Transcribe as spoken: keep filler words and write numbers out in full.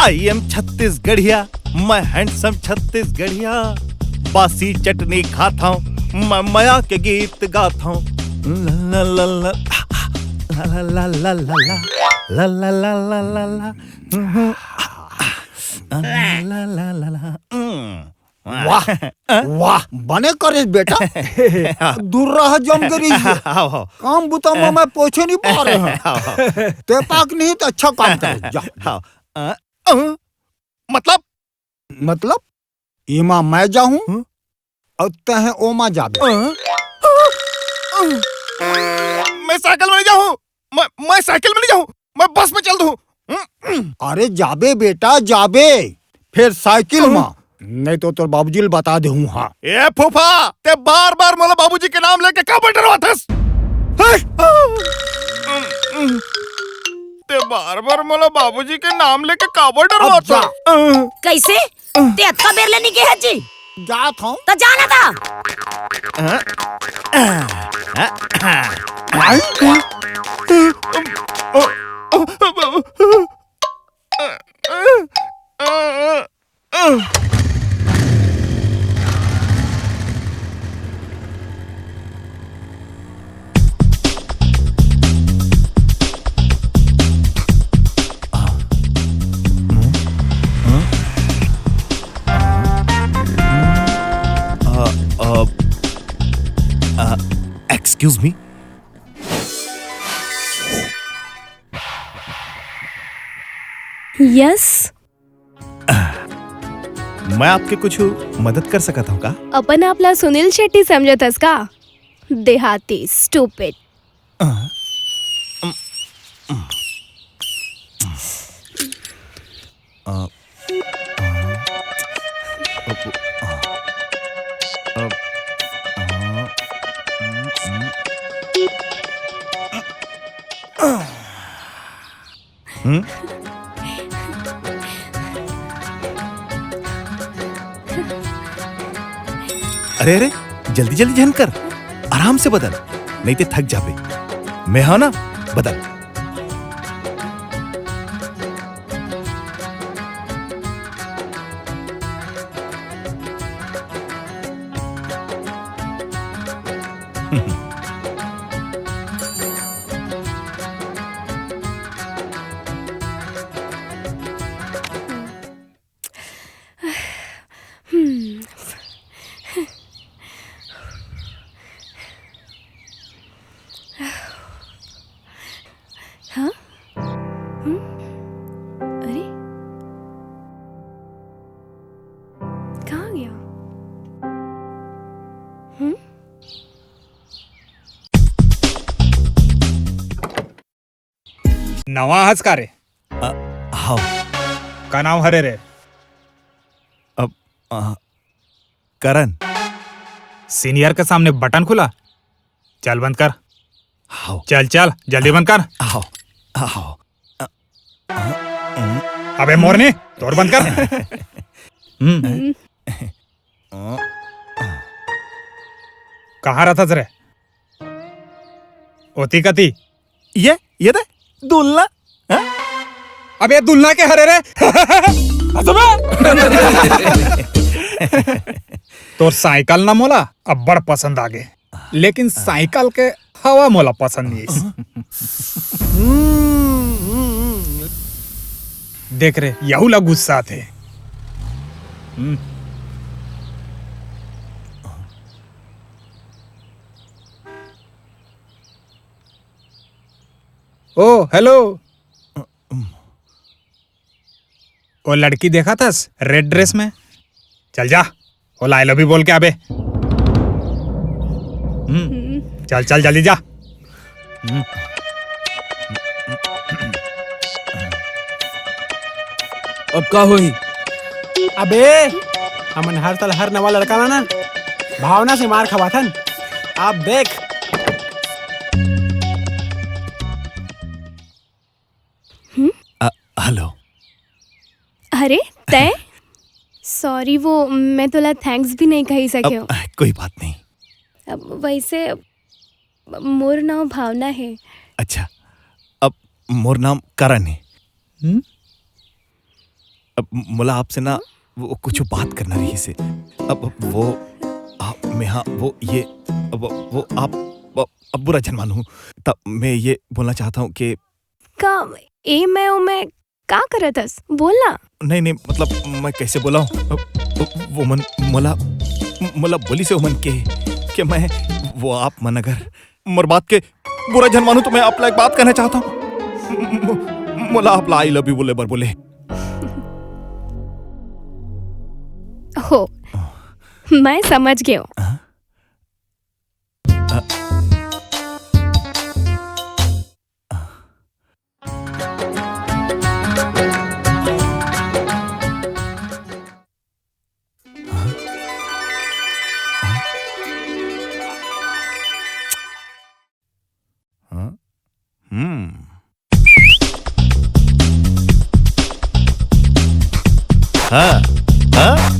I am छत्तीसगढ़िया, मैं handsome छत्तीसगढ़िया। बासी चटनी खात हूँ, मैं मया के गीत गात हूँ। ला ला ला ला, ला ला ला ला ला, ला ला ला ला ला, ला ला ला ला ला। वाह, वाह, बने करिस बेटा। दूर रह जम करिस। हाव, हाव। काम बुता में मैं पोछे नहीं पा रहे हैं। हाव, हाव। ते पाक नहीं तो अच्छा काम करे। जा, जा। हाव। अ, अ, मतलब? मतलब? एमा मैं जाहूं हम्म? अउ तहें ओमा जाबे। अ? मैं साइकिल में नहीं जाहूं। मैं, मैं साइकिल में नहीं जाहूं। मैं बस में चल दूं। अरे जाबे बेटा, जाबे। फिर साइकिल मा। नहीं तो तोर बाबूजी ल बता देहूं। हाँ। ए फूफा, ते बार-बार मोला बाबूजी के नाम लेके काबर डरवाथस? हे? ते बार-बार मोला बाबूजी के नाम लेके काबर अब डरवाथस? जा। कैसे? ते अतका बेर ले नहीं गे हस जी? जात हूँ। त जा ना ता। अ, अ, अ, excuse me? Yes। मैं आपके कुछ मदद कर सकत हूँ का? अपन आप ला सुनील शेट्टी समझत हस का? देहाती, stupid। हम्म? अरे, अरे, जल्दी, जल्दी झन कर, आराम से बदल, नहीं ते थक जाबे। मैं हूं ना, बदल। हाँ? हम्म? अरे, कहाँ गया? हम्म? नवा हस का रे? अ, हव। का नाम हरे रे? अब, अ, करण। Senior के सामने बटन खुला। चल बंद कर। हव। चल, चल, जल्दी बंद कर। हव, हव। अ, अ, अ, अबे मोरनी, तोर बंद कर। हम्म। अ, कहाँ रहथस रे? ओती कती। ये, ये दे, दुलना। हाँ? अबे दुलना के हरे रे। हंसबे। तोर साइकिल ना मोला अब्बड़ पसंद आगे, लेकिन साइकिल के हवा मोला पसंद नहीं आइस। देख रे, यहू ला गुस्सा थे। हम्म। ओ, hello। ओ लड़की देखा थस red dress में? चल जा, ओला I love you बोल के आबे। हम्म, चल, चल, जल्दी जा। हम्म। अब का होही? अबे, हमन हर साल हर नवा लड़का ला ना भावना से मार खवाथन। अब देख। हम्म? अ, hello। अरे, तैं? Sorry, वो मैं तोला thanks भी नहीं कही सके अब, हो। कोई बात नहीं। अब वैसे, मोर नाम भावना है। अच्छा, अब मोर नाम करण है। हम्म? अब मोला आपसे ना वो कुछ बात करना रहिसे। अब वो आप, मैं, हाँ, वो ये, अब वो आप, अब, अब बुरा झन मानहू, त मैं ये बोलना चाहत हूँ कि का ए मैं ओ मैं का करत हस? बोल ना। नहीं, नहीं, मतलब, मैं कैसे बोला हूँ? अब वो मन मोला, मोला बोलिसे ओ मन के, कि मैं, वो आप मन अगर मोर बात के बुरा झन मानू, तो मैं आप ला एक बात कहना चाहत हूँ। मो-, मोला आप ला I love you बोले बर बोले। हो, मैं समझ गेंव। हाँ? अ, हाँ? हम्म। हाँ, हाँ?